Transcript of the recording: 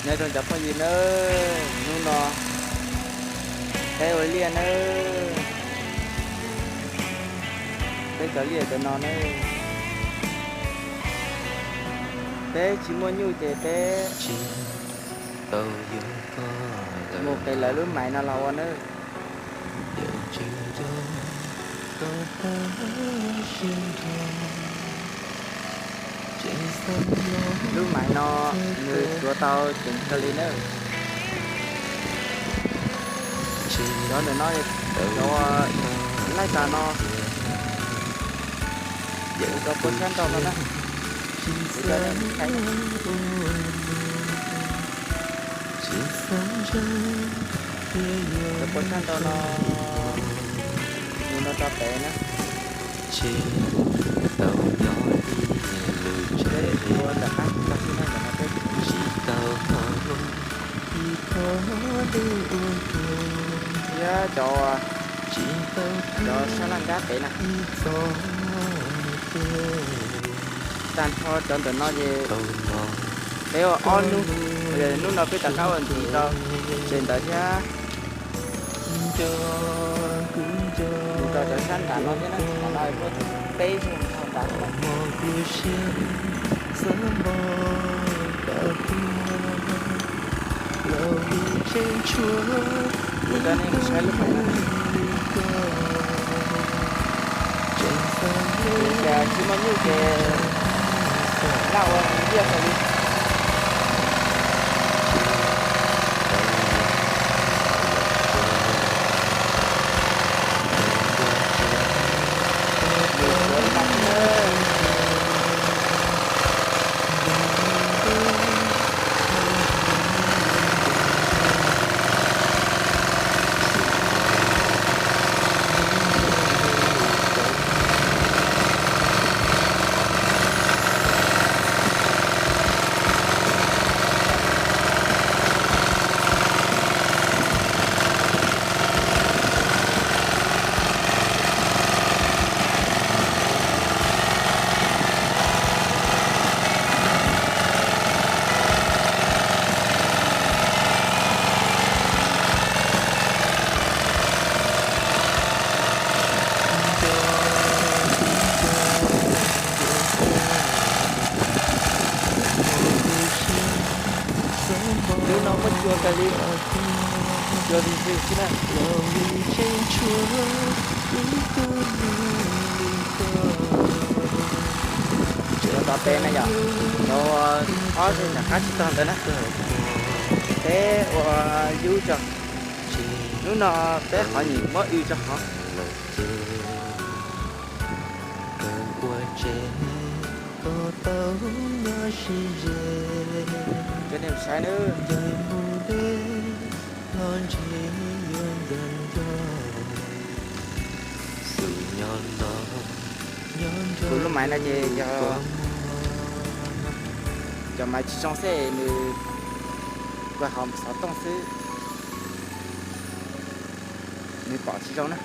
Nyob zoo cov phooj ywg nawb, hnub no peb ua liaj nawb, peb cov liaj cov no nawb, peb tsis muaj nyuj ces peb mus qev lawv lub maiv no los ua nawb. Lub maiv no nws tuav tau ceev kawg li nawb. Cov ntawm no, cov laij tas no, kuv cov puag sab nraud no na, kuv cov nej saib, cov puag sab nraud no, mus no rau pem na. Peb ua ntawm qab tag xwb na, ntawm no peb tsis tau thiab cov, cov sab laj nrab pem na. Tag nrho cov ntawm no ces peb ua ob hnub, hnub no peb rov qab ua ntxiv rau tsev ntawd thiab. Mus rau cov sab nram no thiab na, nram no tuaj peb xyoo nrad thiab na. Kuv coj nej mus saib lub maiv no. Vim tias tsis muaj nyuj ces laj ua tus liaj xaus li. Lub no muaj cua kawg li, cua vig vig xwb na. Cov tod pem na yom, cov ob zeeg nram qab tsis tau ntawd na, peb ua yub tso. Hnub no peb qhov nyuam muab w tso hov. Cov nej saib nawb. Kuv lub maiv no ces yog cov maiv tsis zoo xwb nws kuj hauv xov tooj xwb, nws pom tsis zoo na.